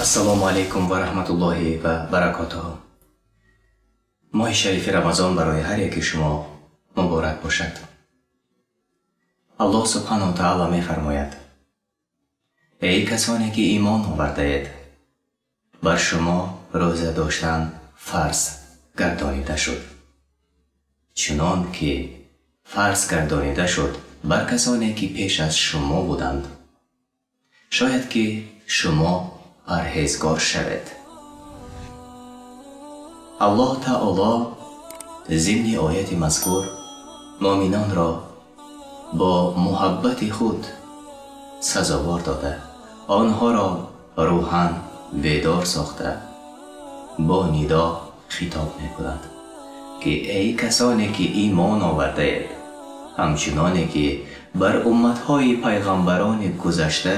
Ассалому алайкум ва раҳматуллоҳи ва баракотуҳ. Моҳи шарифи Рамазон барои ҳар яки шумо муборак бошад. Аллоҳ субҳанаҳу ва таъоло мефармояд: эй касоне ки имон овардаед, бар шумо рӯза доштан фарз гардонида шуд, чунон ки фарз гардонида шуд бар касоне ки пеш аз шумо буданд, шояд ки шумо парҳезгор шавед. Аллоҳ таоло зимни ояти мазкур муъминонро бо муҳаббати худ сазовор дода, онҳоро рӯҳан бедор сохта, бо нидо хитоб мекунад, ки эй касоне ки имон овардаед, ҳамчуноне ки бар умматҳои пайғамбарони гузашта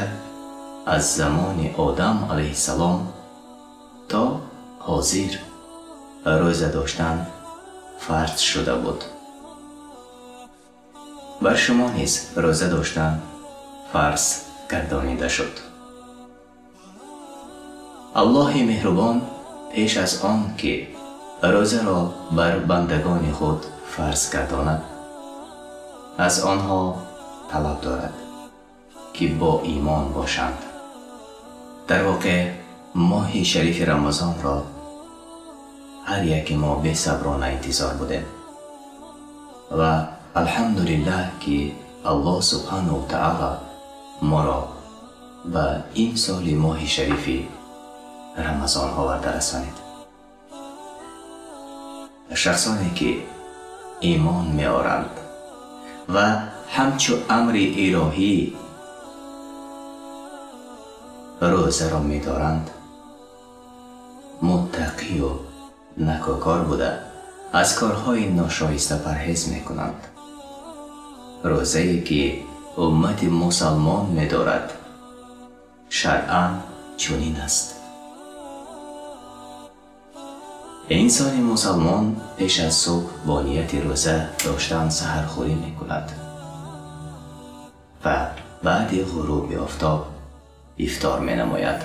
аз замони Одам алайҳиссалом то ҳозир рӯза доштан фарз шуда буд, бар шумо низ рӯза доштан фарз гардонида шуд. Аллоҳи меҳрубон пеш аз он ки рӯзаро бар бандагони худ фарз гардонад, аз онҳо талаб дорад, ки бо имон бошанд. Дар воқеъ моҳи шарифи Рамазонро ҳар яки мо бесаброна интизор будем ва алҳамдулиллаҳ, ки Аллоҳ субҳанаҳу ва таъоло моро ба ин соли моҳи шарифи Рамазон оварда расонид. Шахсоне ки имон меоранд ва ҳамчу амри илоҳӣ рӯзаро медоранд, муттақию накӯкор буда, аз корҳои ношоиста парҳез мекунанд. Рӯзае ки уммати мусалмон медорад, шаръан чунин аст. Инсони мусалмон пеш аз субҳ бо нияти рӯза доштан саҳархӯрӣ мекунад ва баъди ғуруби офтоб ифтор менамояд.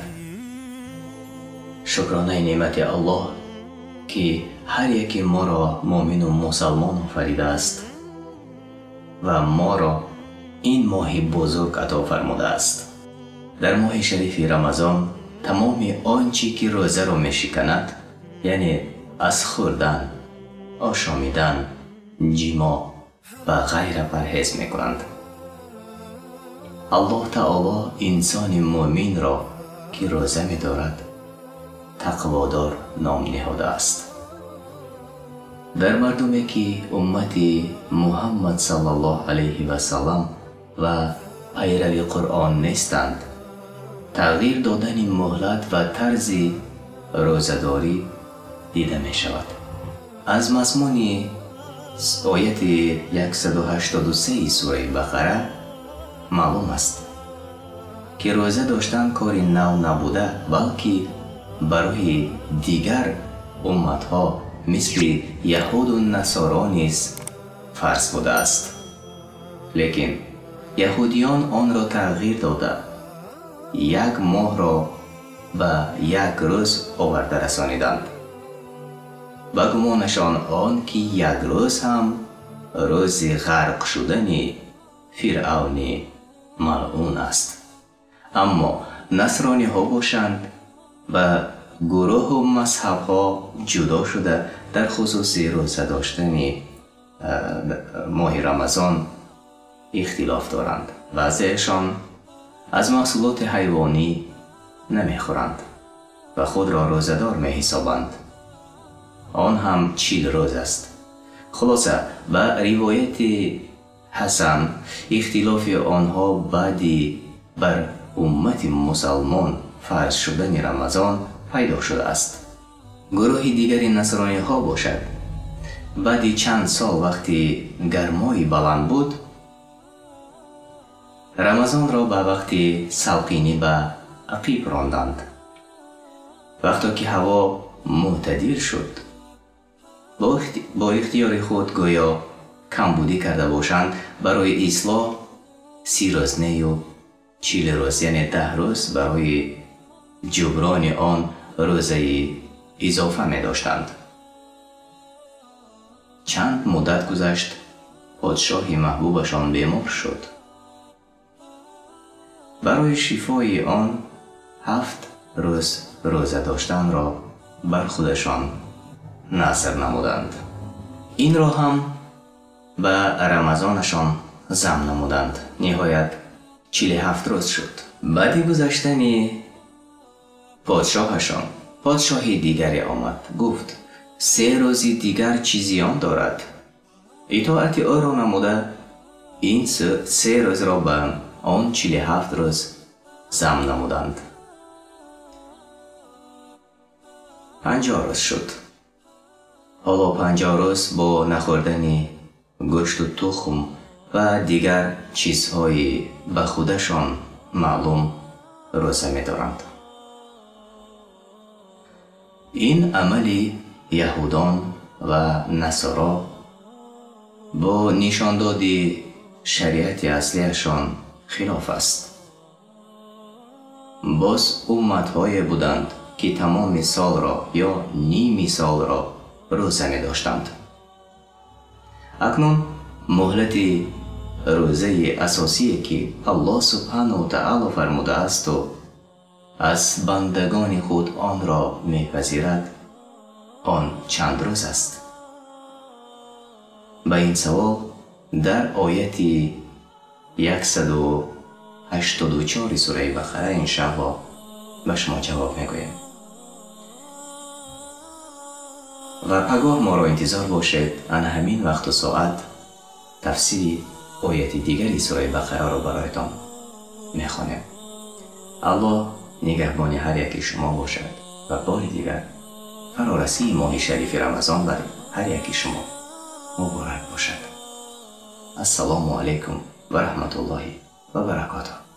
Шукронаи неъмати Аллоҳ, ки ҳар яки моро муъмину мусалмон офаридааст ва моро ин моҳи бузург ато фармудааст. Дар моҳи шарифи Рамазон тамоми он чӣ ки рӯзаро мешиканад, яъне аз хӯрдан, ошомидан, ҷимоъ ва ғайра парҳез мекунанд. Аллоҳ таоло инсони муъминро, ки рӯза медорад, тақводор ном ниҳодааст. Дар мардуме ки уммати Муҳаммад саллаллоҳу алайҳи васаллам ва пайрави Қуръон нестанд, тағйир додани муҳлат ва тарзи рӯзадорӣ дида мешавад. Аз мазмуни ояти 183 сураи Бақара маълум аст, ки рӯза доштан кори нав набуда, балки барои дигар умматҳо мисли яҳуду насоро низ фарз будааст. Лекин яҳудиён онро тағйир дода, як моҳро ба як рӯз оварда расониданд. Ба гумонашон он ки як рӯз ҳам рӯзи ғарқ шудани Фиръавни малъун аст. Аммо насрониҳо бошанд, ба гурӯҳу мазҳабҳо ҷудо шуда, дар хусуси рӯза доштани моҳи Рамазон ихтилоф доранд. Баъзеашон аз маҳсулоти ҳайвонӣ намехӯранд ва худро рӯзадор меҳисобанд. Он ҳам 40 рӯз аст. Хулоса, ба ривояти Ҳасан, ихтилофи онҳо баъди бар уммати мусалмон фарз шудани Рамазон пайдо шудааст. Гурӯҳи дигари насрониҳо бошад, баъди чанд сол вақти гармои баланд буд, Рамазонро ба вақти салқинӣ ба ақиб ронданд. Вақто ки ҳаво мӯътадил шуд, бо ихтиёри худ гӯё камбудӣ карда бошанд, барои ислоҳ 30 рӯз нею 40 рӯз, яъне 10 рӯз барои ҷуброни он рӯзаи изофа медоштанд. Чанд муддат гузашт, подшоҳи маҳбубашон бемор шуд. Барои шифои он 7 рӯз рӯза доштанро бар худашон назр намуданд. Инро ҳам ба Рамазонашон зам намуданд. Ниҳоят 47 рӯз шуд. Баъди гузаштани подшоҳашон подшоҳи дигаре омад. Гуфт: 3 рӯзи дигар чӣ зиён дорад? Итоати ӯро намуда ин 3 рӯзро ба он 47 рӯз зам намуданд. 50 рӯз шуд. Ҳоло 50 рӯз бо нахӯрдани гӯшту тухм ва дигар чизҳои ба худашон маълум рӯза медоранд. Ин амали яҳудон ва насоро бо нишондоди шариати аслиашон хилоф аст. Боз умматҳое буданд, ки тамоми солро ё ними солро рӯза медоштанд. Акнун муҳлати рӯзаи асосие, ки Аллоҳ субҳанаҳу таъоло фармудаасту аз бандагони худ онро мепазирад, он чанд рӯз аст? Ба ин савол дар ояти 184 сураи Бақара иншааллоҳ ба шумо ҷавоб мегӯем. Ва пагоҳ моро интизор бошед, ана ҳамин вақту соат тафсири ояти дигари сураи Бақараро бароятон мехонем. Аллоҳ нигаҳбони ҳар яки шумо бошад ва бори дигар фарорасии моҳи шарифи Рамазон бар ҳар яки шумо муборак бошад. Ассалому алайкум ва раҳматуллоҳи ва баракотуҳ.